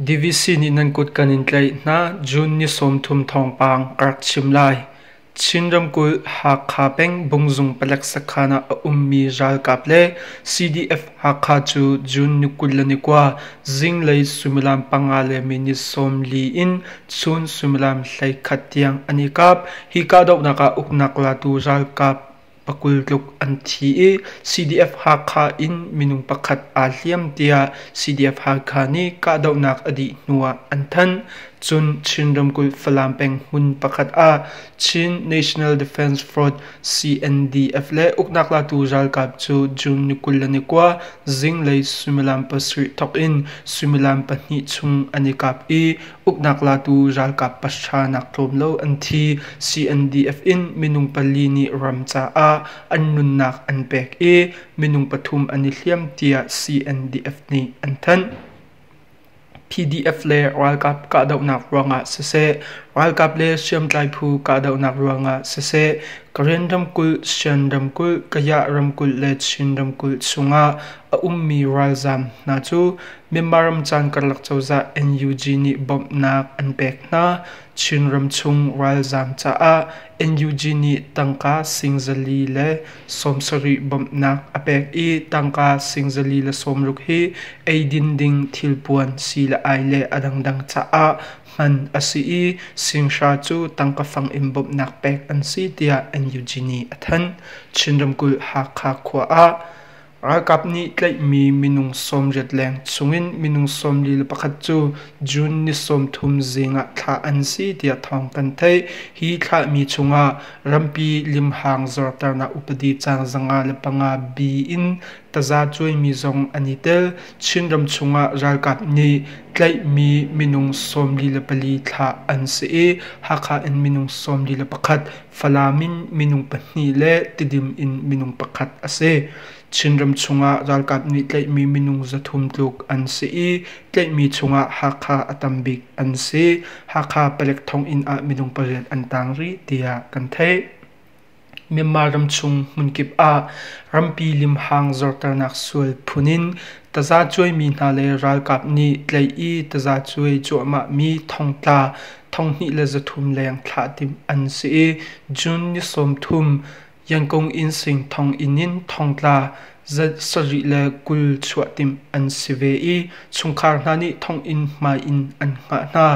DVC nih nan kut kan in tlaih hna. June ni 30 thawngpang ka rak chim lai. Chin ramkulh Hakha peng Bungzung palek sakhan ah a ummi ralkap le CDF Hakha cu June ni 29 zinglei suimilam 5 le minute 40 in chun suimilam 11 tiang an i kap. Hi kahdohnak ah uknak latu ralkap pakul tluk an thi i CDF Hakha in minung pakhat aa hliam tiah CDF Hakha nih kahdohnak a dih hnuah an thanh. Cun Chin ramkulh Falam peng hmun pakhat ah Chin National Defense Force CNDF le uknak latu ralkap cu June ni 29 zinglei suimilam 7 thawk in suimilam 2 chung an i kap i uknak latu ralkap pahra nak tlawm lo an thi. CNDF in minung pali nih ram caah an nunnak an pek i minung pathum an i hliam tiah CNDF nih an thanh. PDF le ralkap kahdohnak ruangah siseh, ralkap le hriamtlai phu kahdohnak ruangah siseh, Karen ramkulh, Shan ramkulh, Kayah ramkulh le Chin ramkulh chungah a ummi ralzaam hna cu Myanmar ram caan karlak cozah NUG nih bawmhnak an pek hna. Chin ramchung ralzaam caah NUG nih tangka sing 470 bawmhnak a pek i tangka sing 460 hi eidin ding thilpuan sii le ai le a dangdang caah hman a si i sing hra cu tangka fang in bawmhnak pek an si tiah NUG nih a thanh. Chin ramkulh Hakha khua ah Ralkap nih tlaihmi minung 80 leng chungin minung 41 cu June ni 30 zing ah thlah an si tiah thawng kan theih. Hi thlahmi chungah rampi limhang zorternak upadi caang 505 B in taza cuaimi zong an i tel. Chinram chungah ralkap nih tlaihmi minung 44 thlah an si i Hakha in minung 41, Falam in minung pahnih le Tidim in minung pakhat a si. Chinram chungah ralkap nih tlaihmi minung 300 tluk an si i tlaihmi chungah Hakha a tam bik an si. Hakha palek thonginn ah minung pariat an tang rih tiah kan theih. Myanmar ramchung hmunkip ah rampi limhang zorternak sual phun in taza cuaimi hna le ralkap nih tlaih i taza cuai cuahmahmi thongtla 2300 leng thlah timh an si i June ni 30 Yangon Insein thonginn in thongtla 720 chuah timh an si ve i chungkhar hna nih thonginn hmai in an hngah hna.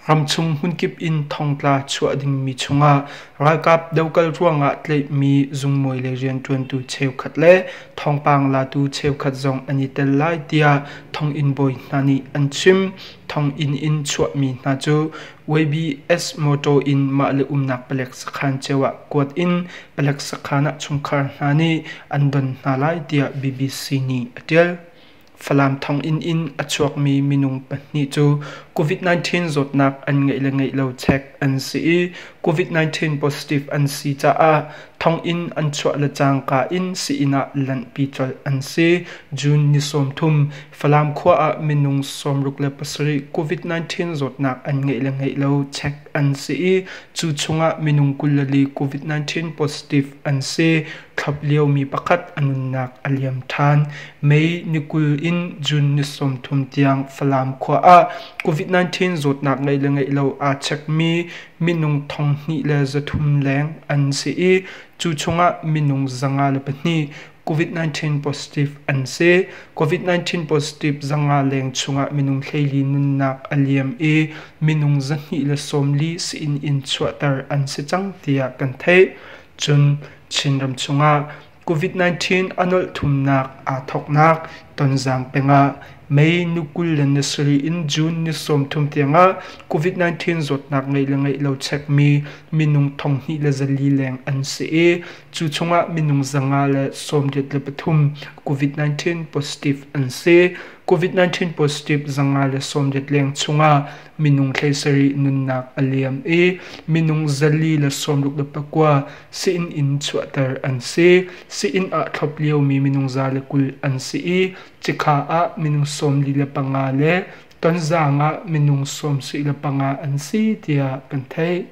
Ramchung hmunkip in thongtla chuah dingmi chungah ralkap dokal ruangah tlaihmi zungmawi le rianṭuantu cheukhat le thawngpang latu cheukhat zong an i tel lai tiah thonginn bawi hna nih an chim. Thonginn in chuahmi hna cu YBS motor in mah le umnak palek sakhan cio ah kuat in palek sakhan ah chungkhar hna nih an don hna lai tiah BBC nih a ṭial. Falam thonginn in a chuakmi minung pahnih cu COVID-19 zawtnak an ngeih le ngeih lo check an si i COVID-19 positive an si caah thonginn an chuah le cangka in sii-inn ah lanhpi colh an si. June ni 30, Falam khua ah minung 67 COVID-19 zawtnak an ngeih le ngeih lo check an si i cu chungah minung 24 COVID-19 positive an si. Thlop liomi pakhat a nunnak a liam ṭhan. May ni 20 in June ni 30 tiang Falam khua ah COVID-19 zawtnak ngeih le ngeih lo aa checkmi minung 2300 leng an si i cu chungah minung 502 COVID-19 positive an si. COVID-19 positive 500 leng chungah minung 14 nunnak a liam i minung 240 sii-inn in chuahter an si cang tiah kan theih. Cun Chinram chungah COVID-19 a nolh thumnak aa thawknak Tonzang pengah May ni 27 in June ni 30 tiangah COVID-19 zawtnak ngeih le ngeih lo chekmi minung 2400 leng an si i cu chungah minung 183 COVID-19 positive an si. COVID-19 positive 180 leng chungah minung 17 nunnak a liam i minung 469 sii-inn in chuahter an si. Sii-inn ah thlop liomi minung 120 an si i cikha ah minung 45 le Tonzang ah minung 75 an si tiah kan theih.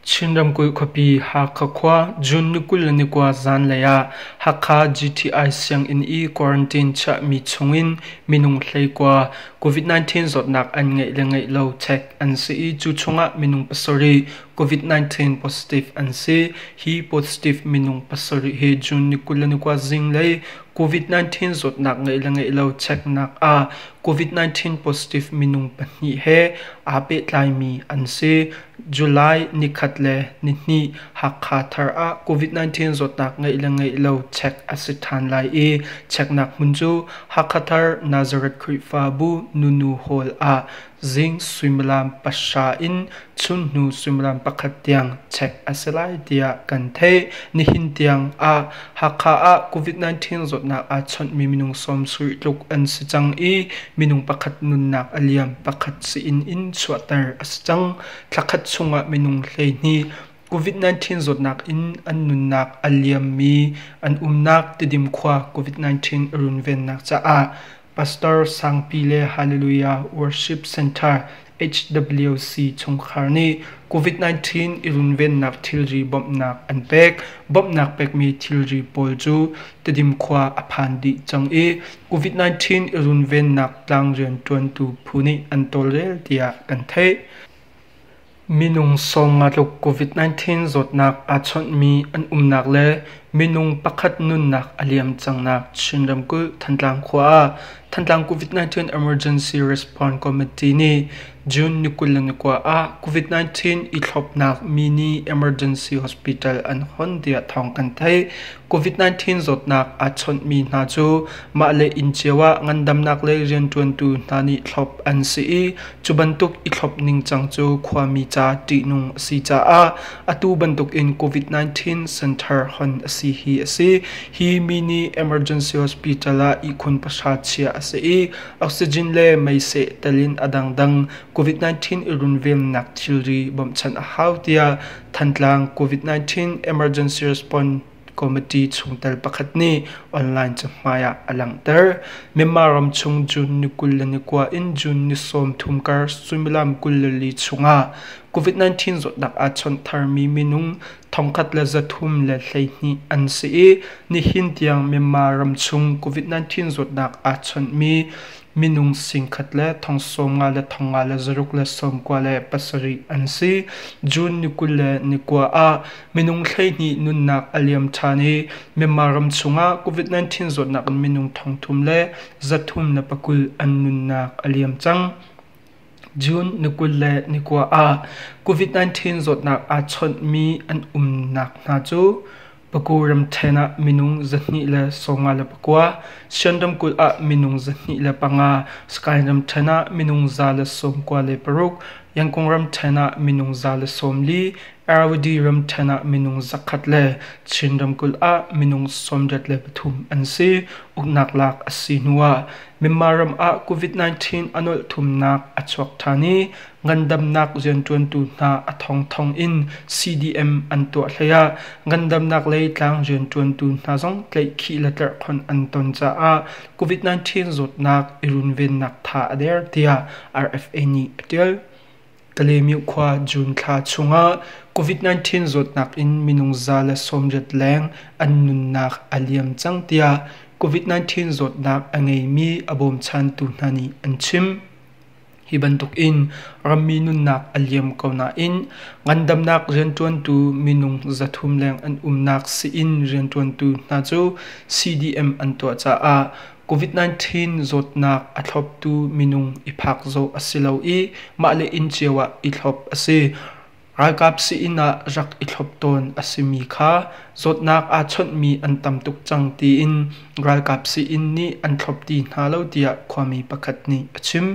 Chin ramkulh khuapi Hakha khua June ni 29 zanlei ah Hakha GTI sianginn i quarantine chiahmi chungin minung 19. COVID-19 zawtnak an ngeih le ngeih lo check an si i cu chungah minung pasarih COVID-19 positive an si. Hi positive minung pasarih hi June ni 21 zinglei COVID-19 zawtnak ngeih le ngeih lo checknak ah COVID-19 positive minung pahnih he aa pehtlaimi an si. July nikhat le nihnih Hakha thar ah COVID-19 zawtnak ngeih le ngeih lo check a si ṭhan lai i checknak hmun cu Hakha thar Nazareth Khrihfabu Nunu Hall ah zing suimilam pahra in chunhnu suimilam pakhat tiang check a si lai tiah kan theih. Nihin tiang ah Hakha ah COVID-19 zawtnak aa chawnhmi minung 70 tluk an si cang i minung pakhat nunnak a liam, pakhat sii-inn in chuahter a si cang. Thlakhat chungah minung 12 COVID-19 zawtnak in an nunnak a liammi an umnak Tidim khua COVID-19 runvennak caah Pastor Sangpi le Hallelujah Worship Center HWC chungkhar nih COVID-19 i runvennak thilri bawmhnak an pek. Bawmhnak pekmi thilri pawl cu Tidim khua a phan dih cang i COVID-19 i runvennak tlangrian ṭuantu phu nih an tawlrel tiah kan theih. Minung 50 tluk COVID-19 zawtnak aa chawnhmi an umnak le minung pakhat nunnak a liam cangnak Chin ramkulh Thantlang khua ah Thantlang COVID-19 Emergency Response Committee nih June ni 29 ah COVID-19 i thlopnak mini emergency hospital an hon tiah thawng kan theih. COVID-19 zawtnak aa chawnhmi hna cu mah le inn cio ah ngandamnak lei rianṭuantu hna nih thlop an si i cu bantuk i thlop ningcang cu khuami ca ṭihnung a si caah atu bantukin COVID-19 center hon a si hi a si. Hi mini emergency hospital ah ihkhun pahra chiah a si i oxygen le meiseh tel in a dangdang COVID-19 i runvennak thilri bawmhchanh a hau tiah Thantlang COVID-19 Emergency Response Committee chungtel pakhat nih online cahmai ah a langhter. Myanmar ram chung June ni 29 in June ni 30 kar suimilam 24 chungah COVID-19 zawtnak aa chawnh tharmi minung 1,312 an si i nihin tiang Myanmar ram chung COVID-19 zawtnak aa chawnhmi minung 1,000 le 95 le 500 le zaruk le 97 an si. June ni 29 ah minung 12 nunnak a liam ṭhan i Myanmar ram chungah COVID-19 zawtnak in minung 3,000 le 320 an nunnak a liam cang. June ni 29 ah COVID-19 zawtnak aa chawnhmi an umnak hna cu Paku ramṭhen ah minung 254, Shan ramkulh ah minung 205, Sakaing ramṭhen ah minung 196, Yangon ramṭhen ah minung 140, Irrawaddy ramṭhen ah minung 100 le Chin ramkulh ah minung 83 an si. Uknak lak a si hnuah Myanmar ram ah COVID-19 a nolh thumnak a chuak ṭhan i ngandamnak rianṭuantu hna a thongthong in CDM an tuah hleiah ngandamnak lei tlang rianṭuantu hna zong tlaihkhih le tlerhkhonh an ton caah COVID-19 zawtnak i runvennak tha a der tiah RFA nih a ṭial. Kalaymyo khua June thla chungah COVID-19 zawtnak in minung 180 leng an nunnak a liam cang tiah COVID-19 zawtnak a ngeimi a bawmchantu hna nih an chim. Hi bantukin rammi nunnak a liam ko nain ngandamnak rianṭuantu minung 300 leng an umnak sii-inn rianṭuantu hna cu CDM an tuah caah COVID-19 zawtnak a thloptu minung i phak zawh a si lo i mah le inn cio ah i thlop a si. Ralkap sii-inn ah rak i thlop tawn a simi kha zawtnak aa chawnhmi an tam tuk cang tiin ralkap sii-inn nih an thlop ti hna lo tiah khuami pakhat nih a chim.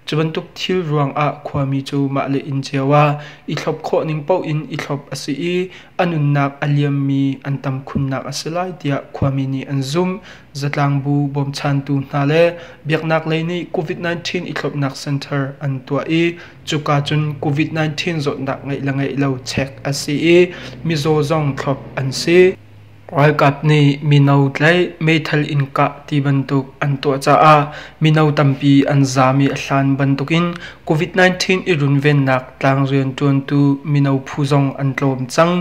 Cu bantuk thil ruangah khuami cu mah le inn cio ah i thlop khawh ning paoh in i thlop a si i a nunnak a liammi an tam khunnak a si lai tiah khuami nih an zumh. Zatlangbu bawmchantu hna le biaknak lei nih COVID-19 i thlopnak center an tuah i cuka cun COVID-19 zawtnak ngeih le ngeih lo check a si i mizaw zong thlop an si. Ralkap nih mino tlaih, meithal in kah ti bantuk an tuah caah mino tampi an zaam i a hlan bantukin COVID-19 i runvennak tlangrian ṭuantu mino phu zong an tlawm cang.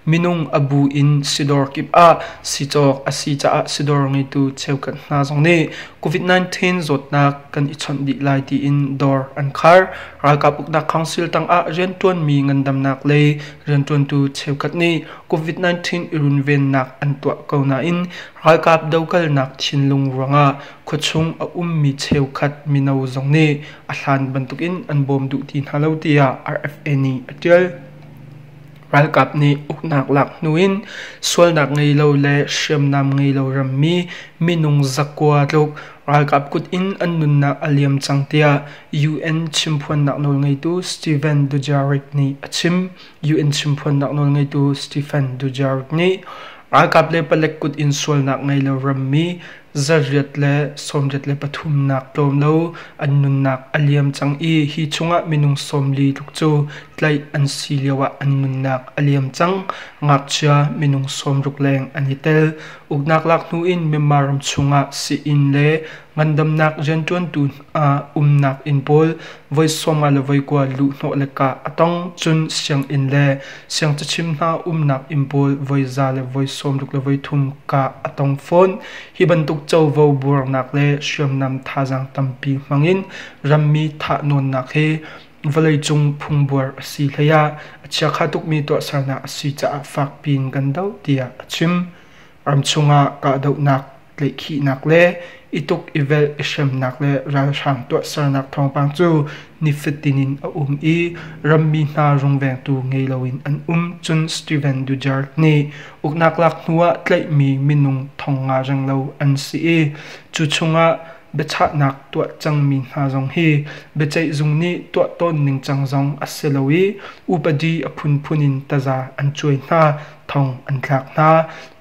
Minung a bu in sidawr kip ah sicawk a si caah sidawr ngeitu cheukhat hna zong nih COVID-19 zawtnak kan i chawnh dih lai tiin dawr an khar. Ralkap uknak council tangah rianṭuanmi ngandamnak lei rianṭuantu cheukhat nih COVID-19 i runvennak an tuah ko nain ralkap dokalnak thinlung ruangah khuachung a ummi cheukhat mino zong nih a hlan bantukin an bawm duh ti hna lo tiah RFA nih a ṭial. Ralkap nih uknak lak hnu in sualnak ngei lo le hriamnam ngei lo rammi minung 9,000 tluk ralkap kut in an nunnak a liam cang tiah UN chimphuannak nawlngeitu Stephane Dujarric nih a chim. UN chimphuannak nawlngeitu Stephane Dujarric nih ralkap le palek kut in sualnak ngei lo rammi 883 nak tlawm lo an nunnak a liam cang i hi chungah minung 40 tluk cu tlaih an si lioah an nunnak a liam cang. Ngakchia minung 60 leng an i tel. Uknak lak hnu in Myanmar ram chungah sii-inn le ngandamnak rianṭuantu hna umnak inn pawl voi 59 luhhnawh le kah a tong. Cun sianginn le siangcachim hna umnak inn pawl voi 163 kah a tong fawn. Hi bantuk covo buarnak le hriamnam thazaang tampi hmangin rammi thahnawnnak hi vawleicung phungbuar a si hleiah a chiakha tukmi tuahsernak a si caah fakpi in kan doh tiah a chim. Ramchung ah kahdohnak, tlaihkhihnak le i tuk i velh i hremnak le ralhrang tuahsernak thawngpang cu nifatin in a um i rammi hna rungvengtu ngei loin an um. Cun Steven Dujarric nih uknak lak hnuah tlaihmi minung 5,000 renglo an si i cu chungah biachahnak tuah cangmi hna zong hi biaceihzung nih tuah tawn ningcang zong a si lo i upadi a phunphun in taza an cuai hna, thong an thlak hna.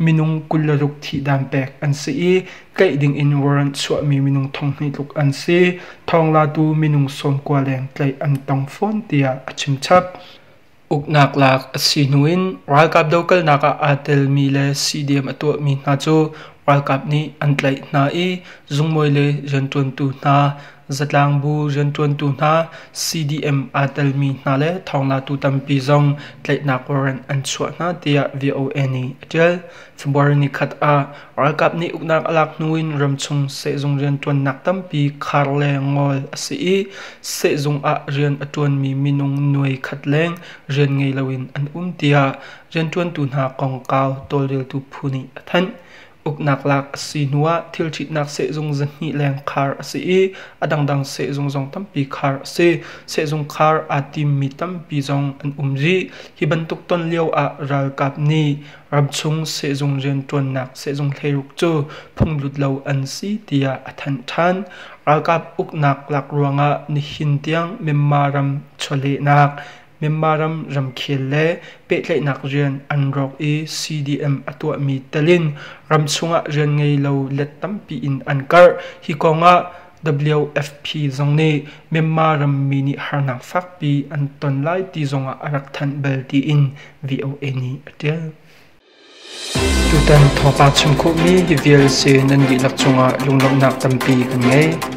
Minung 26 thihdan pek an si i tlaih ding in warrant chuahmi minung 2,000 tluk an si. Thawnglatu minung 90 leng tlaih an tong fawn tiah a chim chap. Uknak lak a si hnu in ralkap dokalnak ah aa telmi le CDM a tuahmi hna cu ralkap nih an tlaih hna i zungmawi le rianṭuantu hna, zatlangbu rianṭuantu hna, CDM aa telmi hna le thawnglatu tampi zong tlaihnak warrant an chuah hna tiah VOA nih a ṭial. February nikhat ah ralkap nih uknak a lak hnu in ramchung sehzung rianṭuannak tampi khar le ngol a si i sehzung ah rian a ṭuanmi minung nuai khat leng rian ngei loin an um tiah rianṭuantu hna kongkau tawlreltu phu nih a thanh. Uknak lak a si hnuah thilṭhitnak sehzung 200 leng khar a si i a dangdang sehzung zong tampi khar a si. Sehzung khar aa timmi tampi zong an um rih. Hi bantuk ton lio ah ralkap nih ramchung sehzung rianṭuannak sehzung 16 cu phunglut lo an si tiah a thanh ṭhan. Ralkap uknak lak ruangah nihin tiang Myanmar ram chawlehnak, Myanmar ram ramkhel le pehtlaihnak rian an rawk i CDM a tuahmi telin ramchung ah rian ngei lo let tampi in an karh. Hi kongah WFP zong nih Myanmar rammi nih harnak fakpi an ton lai ti zongah a rak thanh bal tiin VOA nih a ṭial. Tutan thawngpang chim khawhmi hi vial si nan dihlak cungah lunglawmhnak tampi kan ngei.